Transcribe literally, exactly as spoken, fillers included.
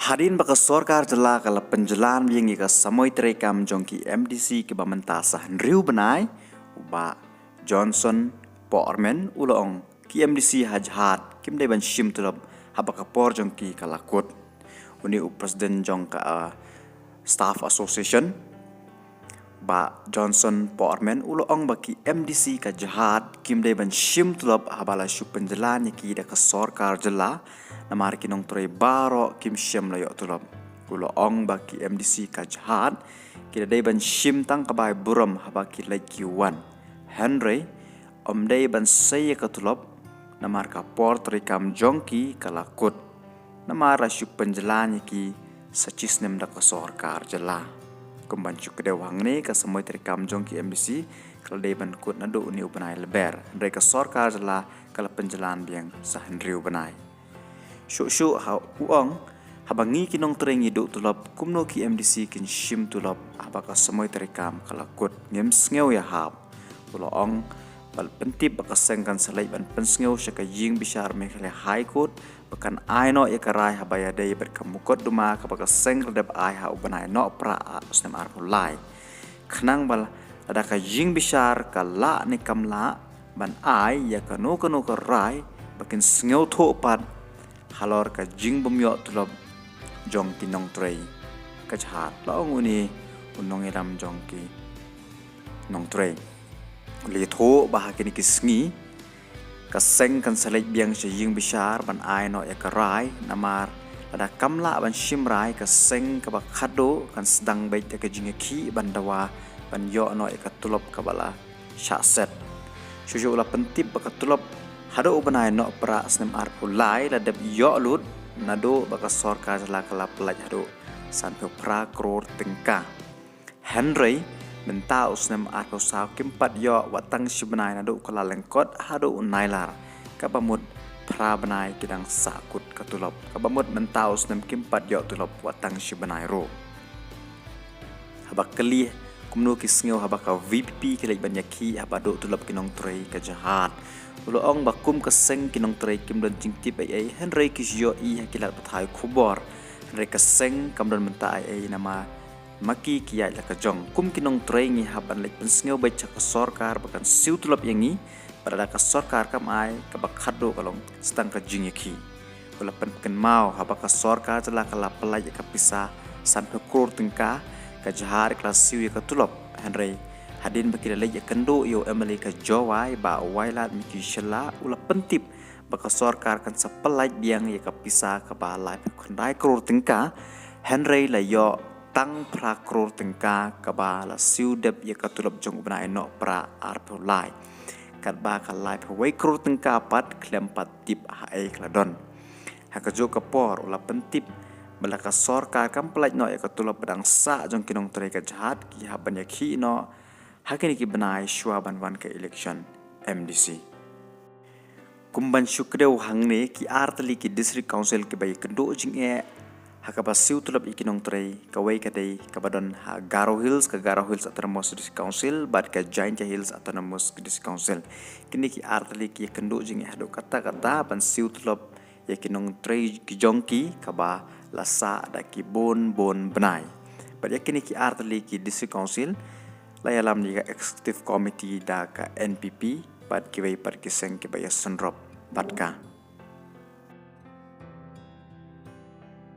Hadien ba ka sorkar jylla ka la pynjlan biang ïa ka samoi treikam jong ki M D C kiba mynta sa hynriew bnai, u Bah Johnson Pohormen u la ong ki M D C ha Jhat kim dei ban shim tulop haba ka por jong ki ka la kut. Une u president jong ka, uh, Staff Association, Bah Johnson Pohormen u la ong ba ki M D C ka Jhat kim dei ban shim tulop haba la shu pynjlan ïa ki da ka sorkar jylla, namar ki nongtrei baroh kim shym la ïoh tulop. U la ong ba ki M D C ka Jhat ki la dei ban shim tang ka bai burom haba ki leit ki wan. Hynrei ym dei ban sei ïa ka tulop, namar ka por treikam jong ki ka la kut. Namar la shu pynjlan ïa ki sa shi snem da ka sorkar jylla. Kum ban shu kdew hangne, ka samoi treikam jong ki M D C ka la dei ban kut naduh une u bnai Lber, hynrei ka sorkar jylla ka la pynjlan biang sa hynriew bnai. Shuh shuh ha u ong, haba ngi ki nongtrei ngi duh tulop, kumno ki M D C kin shim tulop haba ka samoi treikam ka la kut? Ngim sngew ïahap. U la ong ba la pyntip ba ka seng kan sa leit ban pynsngew sha ka ïing bishar Meghalaya High Court ba kan ai noh ïa ka rai haba ïadei bad ka mukotduma kaba ka seng ka la dep ai ha u bnai Nohprah u snem arphew lai. Khnang ba lada ka ïing bishar ka lah ne kam lah ban ai ïa kano kano ka rai, ba kin sngewthuh pat halor ka jingbym ïoh tulop jong ki nongtrei ka Jhat, la ong une u nongïalam jong ki nongtrei. U la ïathuh ba ha kine ki sngi ka seng kan sa leit biang sha ïing bishar ban ai noh ïa ka rai, namar lada kam lah ban shim rai, ka seng kaba khatduh kan sdang beit da ka jingïakhih ban dawa ban ïoh noh ïa ka tulop kaba la shah set. Shuh shuh u la pyntip ba ka tulop haduh u bnai Nohprah snem arphew lai la dep ïoh lut, naduh ba ka sorkar jylla ka la pyllait haduh sanphew phra klur tyngka. Hynrei mynta u snem arphew saw kim pat ïoh wat tang shi bnai, naduh u Kyllalyngkot haduh u Nailar, kaba mut phra bnai ki dang sah kut ka tulop, kaba mut mynta u snem kim pat ïoh tulop wat tang shi bnai ruh. Haba kylli kumno ki sngew haba ka VPP ka leit ban ïakhih haba duh tulop ki nongtrei ka Jhat, u la ong ba kum ka seng ki nongtrei kim don jingtip ei ei, hynrei ki shu ïohi ha ki lad pathai khubor, hynrei ka seng kam don bynta ei ei, namar ma ki ki ïaid la ka jong. Kum ki nongtrei ngi hap ban leit pynsngew beit sha ka sorkar ba kan siew tulop ïa ngi, bad lada ka sorkar kam ai, kaba khatduh ka long sdang ka jingïakhih. U la pynkynmaw, haba ka sorkar jylla ka la pyllait ïa ka pisa sanphew klur tyngka, ka Jhat ka la siew ïa ka tulop. Hynrei hadien ba ki la leit ïakynduh ïa u MLA ka Jowai, Bah Wailadmiki Shylla, u la pyntip ba ka sorkar kan sa pyllait biang ïa ka pisa kaba laiphew khyndai klur tyngka, hynrei la ïoh tang phra klur tyngka kaba la siew dep ïa ka tulop jong u bnai Nohprah arphew lai. Katba ka laiphew wei klur tyngka pat khlem pat tip ha ei ka la don. Ha kajuh ka por u la pyntip ba lada ka sorkar kam pyllait noh ïa ka tulop ba dang sah jong ki nongtrei ka Jhat, ki hap ban ïakhih noh ha kine ki bnai shuwa ban wan ka election MDC. Kum ban shu kdew hangne, ki artylli ki District Council kiba ïakynduh jingeh ha kaba siew tulop ïa ki nongtrei, kawei ka dei kaba don ha Garo Hills, ka Garo Hills Autonomous District Council, bad ka Jaintia Hills Autonomous District Council. Kine ki artylli ki ïakynduh jingeh haduh katta katta ban siew tulop ïa ki nongtrei ki jong ki kaba la sah da ki bun bun bnai. Bad ïa kine ki artylli ki District Council la ïalam da ka Executive Committee da ka NPP bad kiwei pat ki seng kiba ïasynrop bad ka.